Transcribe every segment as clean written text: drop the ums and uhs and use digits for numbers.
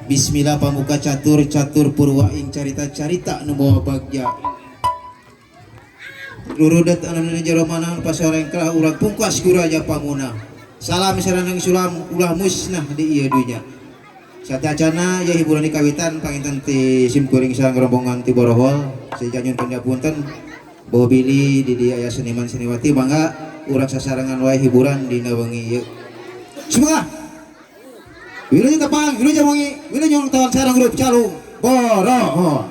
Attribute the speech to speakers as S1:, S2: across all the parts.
S1: Bismillah pamuka catur catur purwa ing carita carita nu bawa bagja. Rurudat anu jero manang pasorengklah urang pungkas guraja panguna. Salam saranang sulam ulah musnah di ieu dunya. Satacana ya hiburan di kawitan panginten ti simkuring sareng rombongan ti Borohol sejanyun pangapunten bawa bilih di dieu aya seniman seniwati mangga urang sasarengan wae hiburan dina wengi ieu. Semoga wilujeng tepang, wilujeng wengi, wilujeng ulang tahun sareng grup Calung Borohol.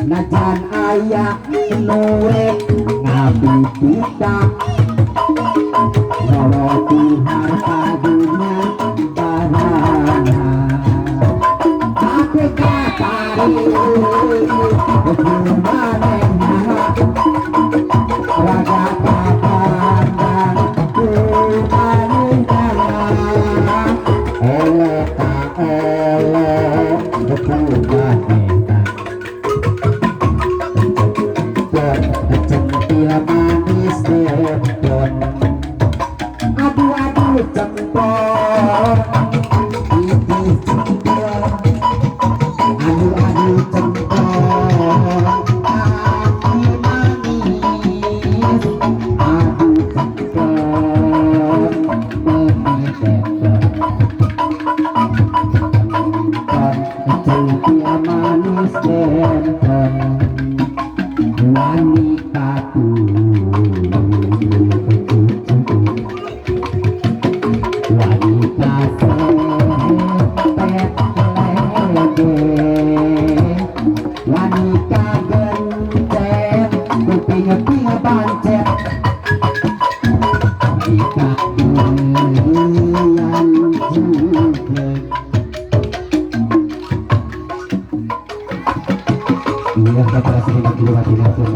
S2: Najan ayah Nu rek ngabibitak Loroti harta dunya barana Aku katari kumanehna Raga kapandang kumanehna Ele ta ele kumanehna Centil manis depon Aduh-aduh cempor Ini centil Aduh-aduh cempor Kaki manis Aduh cempor Meni depon Centil manis depon Wanita wanita sepet lege wanita gencet kuping-kuping pancet wanita durian juga. Iya, kata sini di terjadi.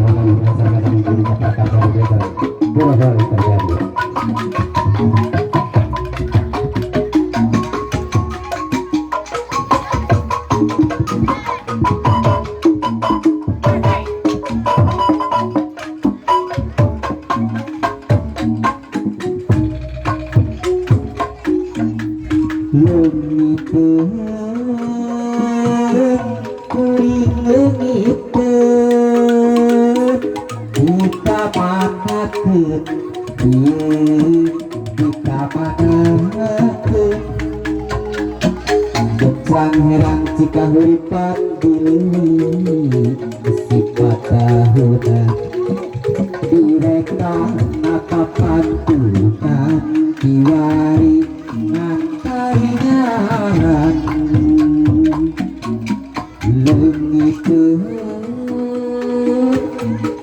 S2: Herang Cikahuripan dileuwi sifat tahuna direkta napapantukan kiwari ngantaringan leungiteun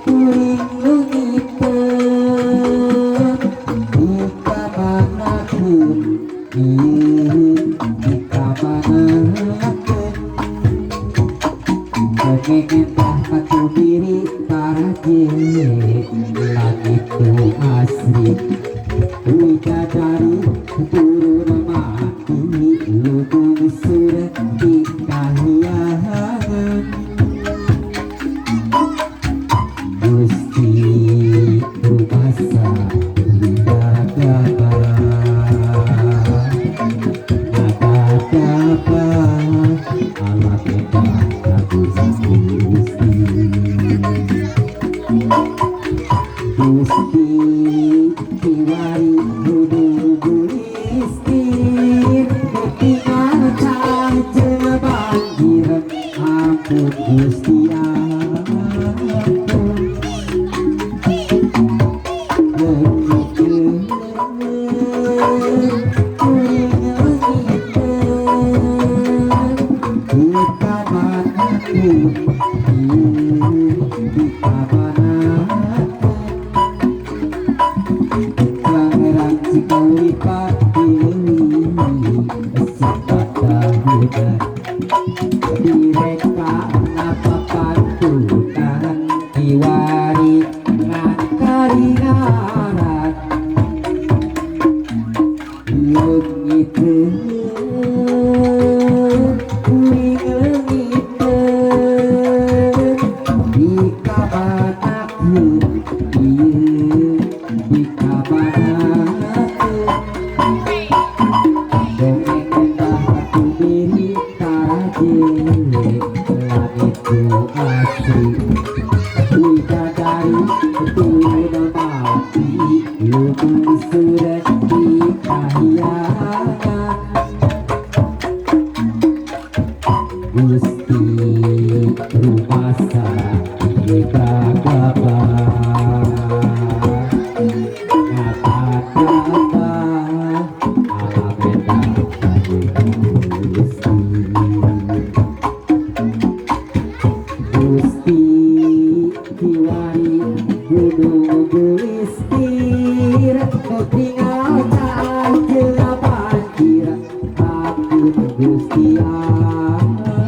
S2: kuring leungiteun dikamanakeun ieu dikamanakeun Pengen pacu diri paraje langit tu asri widadari turun mati lutung surti kahyangan Gusti rumasa widadara ngadadaba alam edah Gusti Gusti kiwari kudu gulistir tinggal caca banjir ampun Gusti ampun Gusti kiwari Kiwari gunung gulistir tinggal cacil banjir ampun Gusti ampun.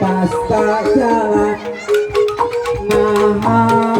S2: Pasta jalan maha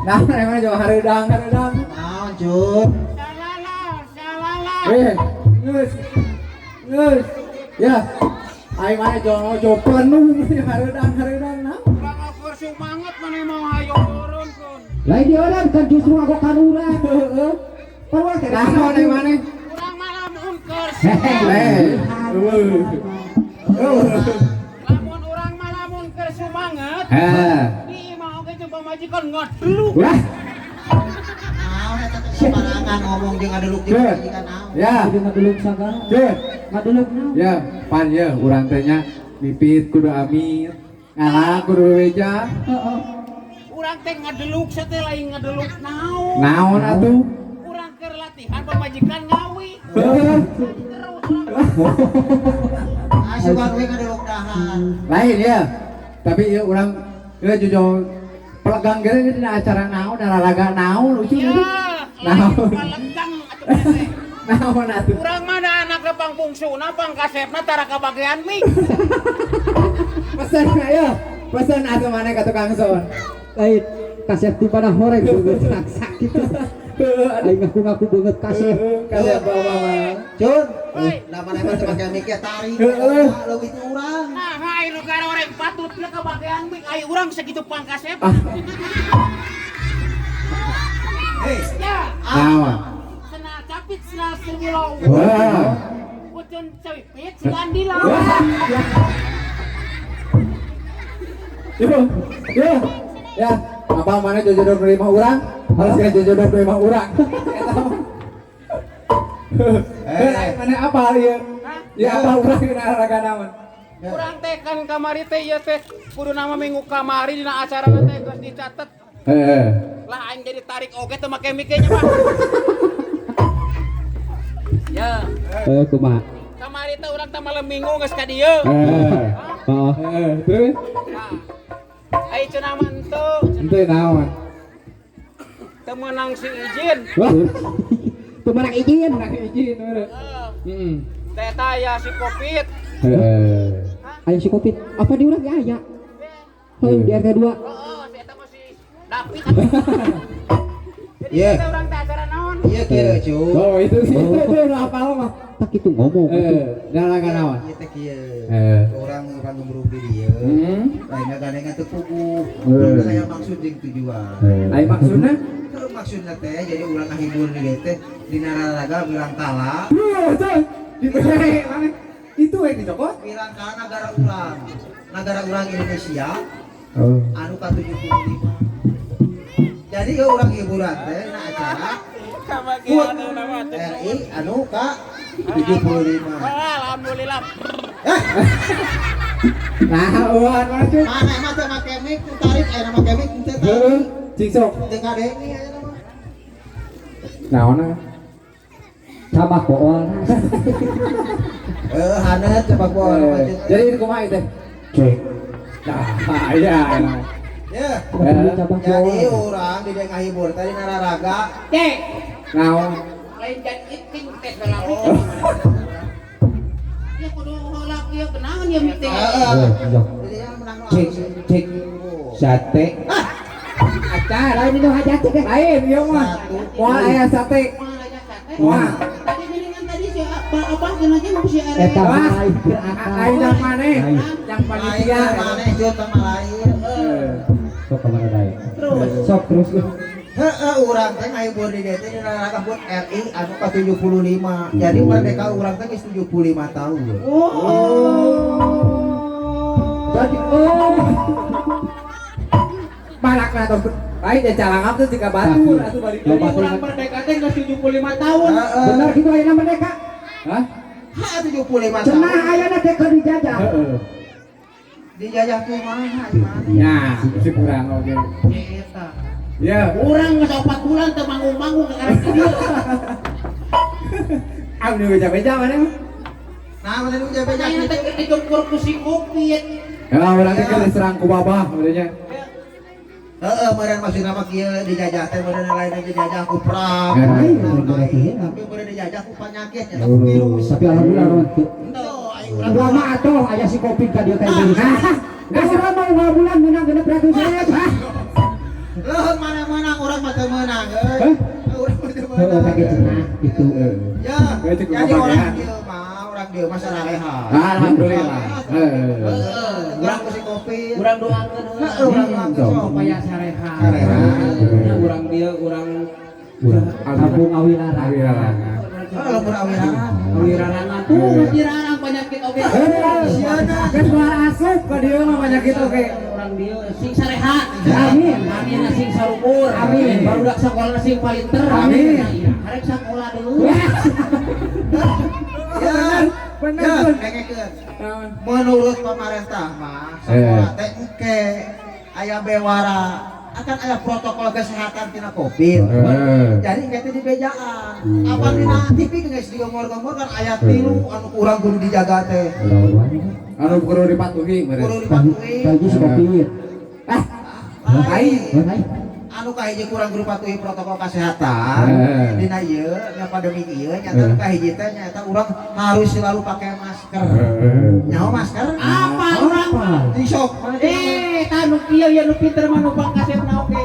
S3: Nah, emang jauh hareudang hareudang.
S1: Naon, Cuk?
S3: Eh, geus. Geus. Ya. Aing mana jauh jauh penuh hareudang hareudang naon.
S4: Urang ukur sumanget mana mau hayo turun kun.
S2: Lain di orang kan justru aku kan urang.
S3: Heeh.
S2: Pan urang teh
S3: Naon aing mana?
S4: Urang malam unker.
S3: Eh.
S4: Lamun urang malam unker sumanget.
S3: Eh.
S4: Di imah oge jeung pamajikan ngadluk.
S3: Wah.
S1: Naon eta teh sembarangan ngomong jeung ngadeluk jeung
S3: Cuk.
S1: pamajikan naon.
S3: Ya.
S2: Kudu ngadeluk sagala.
S3: Cuk.
S2: Ngadeluk naon?
S3: Ya, pan ya urang teh nya mipit kudu amit. Ngalah kudu bebeja.
S2: Heeh.
S4: Urang teh ngadeluk teh lain ngadeluk naon.
S3: Naon atuh?
S4: Urang keur latihan pamajikan ngawi.
S3: Heeh.
S4: Terus urang
S1: Asupan we ngadeluk dahan.
S3: Lain ya. Tapi ya urang ya jujur pelegang gede dina acara naon, olahraga naon lucu
S4: Ya,
S3: gitu.
S4: lain
S3: Naon.
S4: palegang atuh teh.
S3: Naon atuh.
S4: Urang mana anak pang bungsuna pang kasepna tara kabagean mik.
S3: Pesan ya. Pesan atuh maneh ka tukang son.
S2: Lain kasep di mana horeng beungeut sakit. Aing ngaku-ngaku beungeut kasep.
S3: Kasep bawa mah.
S1: Cun,
S4: Hoi.
S1: nah mana emang teu make mikir tarik.
S3: Heeh.
S1: Leuwih ti urang.
S4: Nah, ai nu garoreng patut ge kabagean mik ai urang sakitu pang kasep.
S3: Ah.
S1: Hei,
S4: Ya,
S3: Naon?
S4: senal capit senal semilau.
S3: Wah.
S4: Pucun cewipit silandilau.
S3: Yo, yo, ya, apa mana jojodoh 25 urang? Harus ya jojodoh 25 urang. Eh, mana apa ya? Ya apa urang dina olahraga naon?
S4: Urang teh kan kamari teh ieu teh kudu nama minggu kamari dina acara teh geus dicatet.
S3: Heeh.
S4: Lah aing jadi tarik oge teu make mikirnya mah. Ya,
S2: Eh kumaha?
S4: kamari teh urang teh malam minggu geus ka dieu.
S3: Heeh.
S2: Heeh.
S3: Heeh, terus
S4: Nah. Ai cenah mah henteu,
S3: ente naon?
S4: teu meunang si izin.
S3: Wah,
S2: Teu meunang izin.
S3: menang izin urang.
S4: Heeh.
S3: Heeh.
S4: Teh tah ya si Covid.
S3: Heeh.
S2: Aya si Covid. Apa di urang ge aya? Heuh di RT 2.
S4: Heeh, si eta mah si David atuh. Jadi
S1: Iya.
S4: teh urang teh acara naon?
S1: Iya kieu, Cuk.
S3: Oh, itu sih itu itu nu apal mah.
S2: Tak kitu ngomong atuh.
S3: Eh, olahraga naon?
S1: Ieu teh kieu.
S3: Eh.
S1: Urang urang gembrung di dieu.
S3: Heeh.
S1: Lain gandengan teu puguh.
S3: Eh.
S1: Saya maksud jeung tujuan.
S3: Ai maksudna?
S1: Terus maksudna teh jadi urang ngahibur di dieu teh dina raraga wirangkala.
S3: Duh, tuh dibere mana? Itu yang dicokot.
S1: Wirangkala nagara urang. Nagara urang Indonesia
S3: Oh.
S1: anu ka-75. Jadi eueuh urang hiburan teh dina acara
S4: Kabagean nama teh.
S1: RI anu ka-75.
S4: Wah, alhamdulillah.
S1: Eh,
S3: Nah, eueuhan mana cuy?
S1: mana emang teu make mic teu tarik aya make mic teu
S3: Heeh,
S1: tarik.
S3: cing sok.
S1: Teu ngadenge aya mah.
S3: Naon ah?
S2: Cabak bool.
S1: Eh, haneut coba bool.
S3: Eh, Jadi ini kumaha teh?
S2: Cek.
S3: Nah, iya.
S1: Ya.
S2: Cabak
S1: Jadi
S2: bool.
S1: urang di dieu ngahibur tadi nararaga
S4: Teh,
S3: Naon?
S4: lain jadi iting teh heula. Ya kudu heula ieu kenaon ya meeting.
S1: Heeh.
S2: Eh,
S1: Jadi yang menang nu
S2: Cek
S1: alus.
S2: cek sate.
S3: Acar.
S2: Lain itu hajat teh.
S3: Lain ieu mah.
S1: Satu.
S3: Moal aya sate.
S4: Kumaha aja sate?
S3: Moal.
S4: Tadi geuningan tadi si apa apa cenah mau si Are.
S2: Eta
S3: Wah.
S2: lain keur akal.
S3: Lain yang maneh?
S2: Lain.
S3: Yang panitia.
S1: Lain maneh cut sama lain.
S3: Eh.
S2: Sok kamana dae?
S4: Terus.
S2: Sok terus.
S1: Heeh, urang teh ngahibur di dieu teh dina raraga HUT RI anu ka-75. Jadi merdeka urang teh geus 75 tahun.
S4: Oh.
S2: Jadi oh
S3: Balakna tong lain ya calangap teh jika batur atuh balik
S4: Jadi
S3: deui.
S4: urang merdeka teh geus 75 tahun.
S1: Heeh.
S2: bener kitu ayeuna merdeka.
S3: Hah?
S1: Ha 75 tahun.
S2: Cenah ayeuna teh keur dijajah.
S3: Heeh.
S1: Dijajah kumaha gimana?
S3: Nah, si kurang oke.
S4: Eta.
S3: Ya,
S4: Urang geus 4 bulan teu manggung-manggung ke karek dieu.
S3: ah nu beja-beja mana mah?
S1: Nah, mana nu beja-beja
S4: Ayeuna teh
S1: kitu.
S4: keur digempur ku si Covid.
S3: Ya, urang teh keur diserang ku babah sebenarnya.
S1: Heeh, meureun maksudna mah kieu dijajah teh meureun lain dijajah ku perang.
S3: Eh.
S1: Lain, tapi meureun dijajah ku penyakit nya ku virus.
S2: Tapi alhamdulillah urang teu.
S1: Henteu, aing urang
S2: Urang mah atuh aya si Covid ka dieu ka Indonesia. Geus urang mah unggal bulan menang 600 ribu.
S1: Leuheung mana meunang urang mah teu meunang euy. Urang mah teu
S2: Heeh,
S1: meunang.
S2: pakai cenah gitu.
S1: Ya,
S3: Eh, cukup
S1: jadi orang
S3: kebagian.
S1: dieu mah, orang dieu mah sarareha.
S3: Alhamdulillah. Heeh.
S1: Heeh, urang ku si kopi.
S5: Urang doakeun heula.
S1: Heeh, urang doakeun sok.
S5: Supaya sareha.
S1: Sareha.
S5: Nya urang dieu urang
S2: Urang kampung Awilarang.
S3: Awilarang.
S1: Heeh, lembur awilarang.
S5: Awirarangan. Tuh dirarang penyakit oge.
S1: Sieuna.
S3: Geus moal asup ka dieu mah penyakit oge.
S5: Urang dieu sing sareha.
S2: Amin.
S5: Amin sing sarukur.
S2: Amin.
S5: Barudak sakola sing palinter.
S3: Amin.
S5: Nah, arek sakola deui.
S1: Ya,
S3: Bener,
S1: ya,
S3: bener.
S1: dengekeun. Menurut pemerintah mah sekolah teh engke aya bewara akan aya protokol kesehatan tina Covid.
S3: Heeh.
S1: Jadi engke teh dibejaan. Apa dina TV geus digomor-gomor kan aya tilu anu kurang kudu dijaga teh.
S3: Anu kudu dipatuhi meureun.
S1: Kudu dipatuhi.
S2: Bagi si kopi.
S3: Ah,
S1: Lain.
S2: Lain.
S1: Anu kahiji kurang kudu patuhi protokol kesehatan dina ieu nya pandemi ieu nyata nu kahiji teh nyata urang harus selalu pakai masker. Nyaho masker?
S5: Apa urang?
S1: Di sok mana teh?
S5: Eh, tah nu kieu ya nu pinter mah nu pangkasepna oge.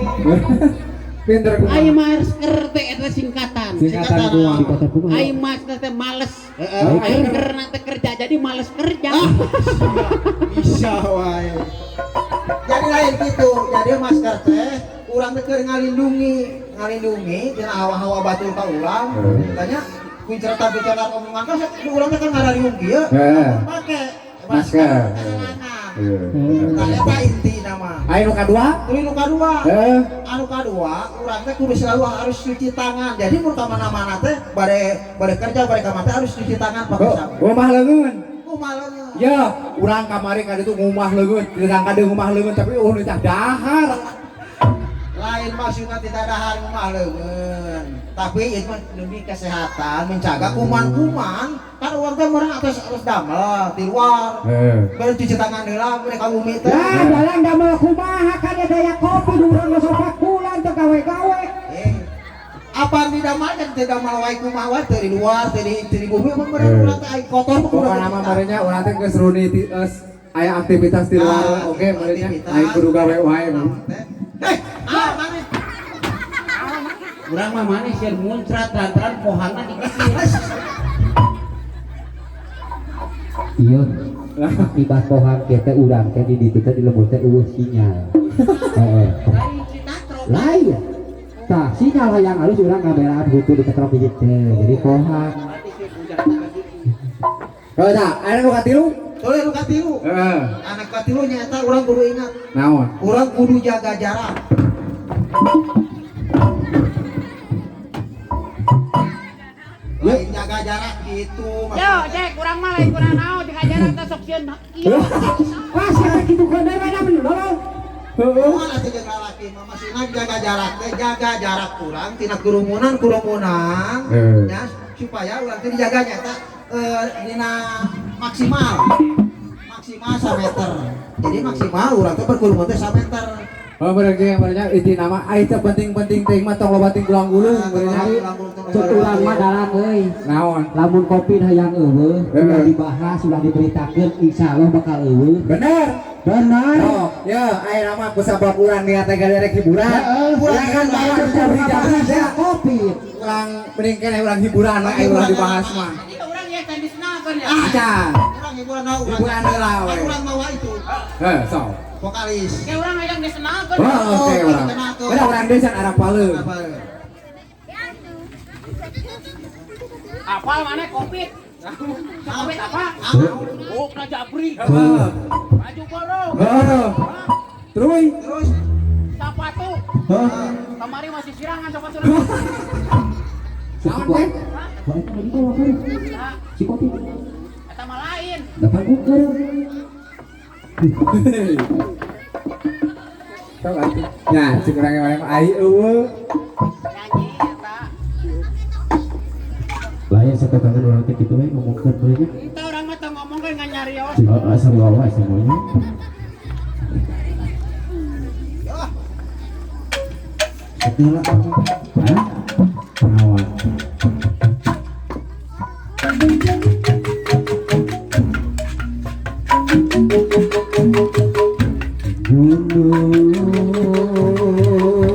S3: Pinter kumaha?
S5: Ai masker teh eta singkatan.
S3: Singkatan kumaha?
S2: Singkatan kumaha?
S5: Ai masker teh males.
S1: Heeh.
S5: Ai kerna teh kerja jadi males kerja.
S1: Bisa wae. Jadi lain gitu. Jadi masker teh urang teh keur ngalindungi, ngalindungi tina hawa-hawa batur ka urang. Tanya kuncerta-kuncerta omongan kan sok urang teh kan ngarariung kieu. Pake
S3: Masker.
S1: Kahalangan.
S3: Heeh.
S1: Tah eta intina mah.
S3: Ayo nu kadua?
S1: Tuluy nu kadua.
S3: Heeh.
S1: Anu kadua, urang teh kudu selalu harus cuci tangan. Jadi mun ka mana-mana teh bade bade kerja bade ka mana teh harus cuci tangan pakai sabun.
S3: Ngumah leungeun.
S1: Kumaha leungeun?
S3: Ya, urang kamari ka ditu ngumah leungeun, dirang ka dieu ngumah leungeun tapi eueuh nu tah dahar.
S1: Lain maksudnya tidak dahar ngumah leungeun. Tapi itu mah demi kesehatan, menjaga kuman-kuman. Kan urang teh meureun atos harus damel di luar.
S3: Heeh.
S1: Bade cuci tangan heula bade ka bumi teh.
S2: Lah, dalang damel kumaha kan ya daya kopi urang geus kulan teu gawe-gawe.
S1: Eh, apa di damel kan teu damel wae kumaha wae teu di luar, teu di bumi mah meureun urang teh ai kotor mah kudu
S3: Pokokna mah merenya urang teh geus runi geus aya aktivitas di luar
S1: Ah,
S3: oke merenya
S1: aktivitas.
S3: aing kudu gawe wae mah.
S1: Eh, ah maneh.
S5: Urang mah maneh sieun muncrat lantaran pohangna dikecil.
S2: Iya. Akibat pohang kieu teh urang teh di ditu teh di lembur teh eueuh sinyal. Heeh.
S5: Lain citatrok.
S2: Lain. Tah, sinyal hayang alus urang ngabelaan butuh di ketrok hiji teh. Jadi pohang.
S4: Berarti sih muncrat lagi.
S3: Heuh tah, aya nu katilu?
S1: Tuluy nu katilu.
S3: Heeh.
S1: Anak katilu nyata urang kudu ingat.
S3: Naon?
S1: Urang kudu jaga jarak. Lain jaga jarak gitu.
S4: Yo, Jack, urang mah lain kurang naon jaga jarak teh sok sieun kieu.
S2: Wah, siapa kitu keun mana bener.
S3: Heeh.
S1: Moal atuh jeung lalaki mah maksudna jaga jarak teh jaga jarak urang tina kerumunan-kerumunan ya supaya urang teh dijaga nyata dina maksimal. Maksimal 1 meter. Jadi maksimal urang teh berkerumun teh 1 meter.
S3: Oh bener ge merenya inti nama ai teu penting-penting teh mah tong loba ting gulang-gulung merenya.
S2: Cek urang mah dalang euy.
S3: Naon?
S2: Lamun kopi hayang eueuh, ulah dibahas, ulah diberitakeun, insyaallah bakal eueuh.
S3: Bener.
S2: Benar.
S3: Oh, ya, ayeuna mah ku sabab urang niat teh gaderek hiburan. Urang kan bawa jabri-jabri ya.
S2: Kopi.
S3: Urang mending keneh urang hiburan lah ulah dibahas mah.
S4: Jadi urang ya can disenakeun ya.
S3: Acan.
S1: Urang hiburan urang.
S3: Hiburan heula we.
S1: Urang mawa itu
S3: Heh, sok.
S1: vokalis.
S4: Kayak urang hayang disenakeun.
S3: Oh, oke urang. Udah urang deui can arapaleun.
S1: Apa?
S4: Apal mana covid? Covid apa? Oh, kena jabri.
S3: Heeh.
S4: Baju borong.
S3: Heeh. Terus
S1: Terus
S4: Sepatu.
S3: Heeh.
S4: Kamari masih sirangan sepatu.
S3: Naon teh?
S2: Wah, itu lagi bawa kan? Si kopi.
S4: Eta mah lain.
S2: Dapat ukur.
S3: Sok atuh. Nya, cek urang ge mah ai eueuh.
S4: Nyanyi eta.
S2: Lain satokangan urang teh kitu we ngomongkeun we nya.
S4: Entah urang mah teu ngomong kan ngan nyarios.
S2: Heeh, sarua wae semuanya. Setelah hah? Naon? Gunung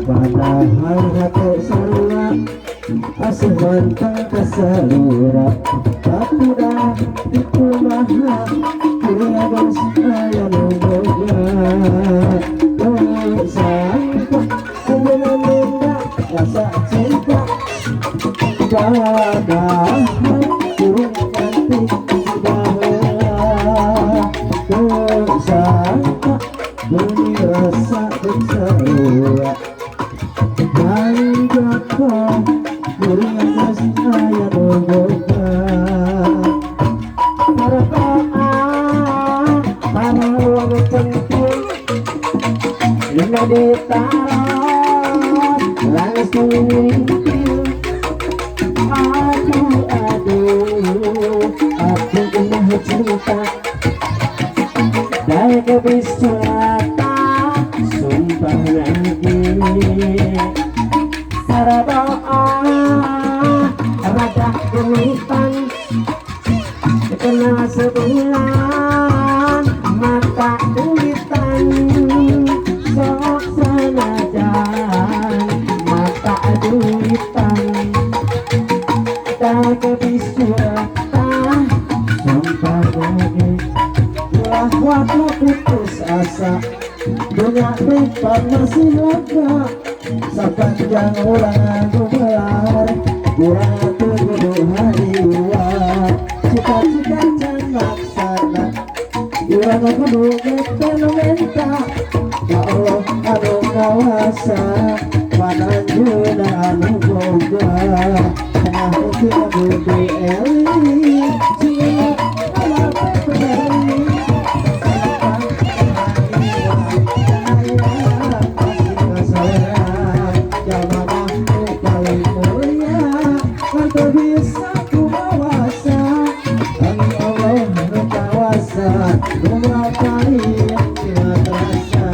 S6: Padahal hati sarua asih
S2: Mantang kasalura tapi dah dikumaha kuring geus aya nu boga sangka kumaha rasa cinta padahal kurung cantik sudah sangka beri rasa kecewa Hingga kuring geus aya nu boga para para wong penting dina ditaros langsung ngintil aduh aduh aku mah cinta dari kebisurata sumpah lagi saradoa rada genitan kena sebulan mata duitan sok senajan mata duitan tak kebisurata sumpah lagi ulah waktu putus asa dunia depan masih lega sepanjang orang gelar kurang kudu hariwa cita-cita can laksana urang kudu ngeten menta ya Allah anu kawasa pananjeuna anu boga tengah uti kudu eli cia ala peperi bisa kumawasa ang Allah nu kawasa lumapari terasa.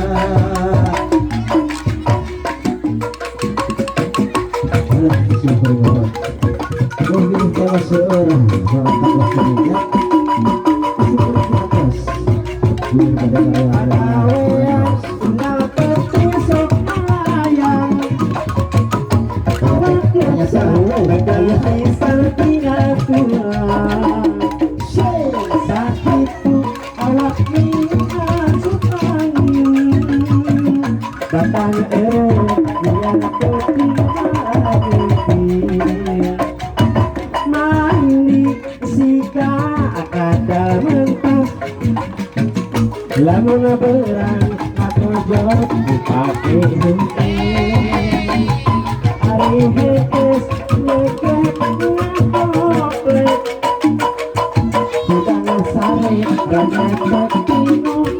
S2: Lamun berang aku jawab pake hente ari hees leket ngakoplek hutang sare banyak.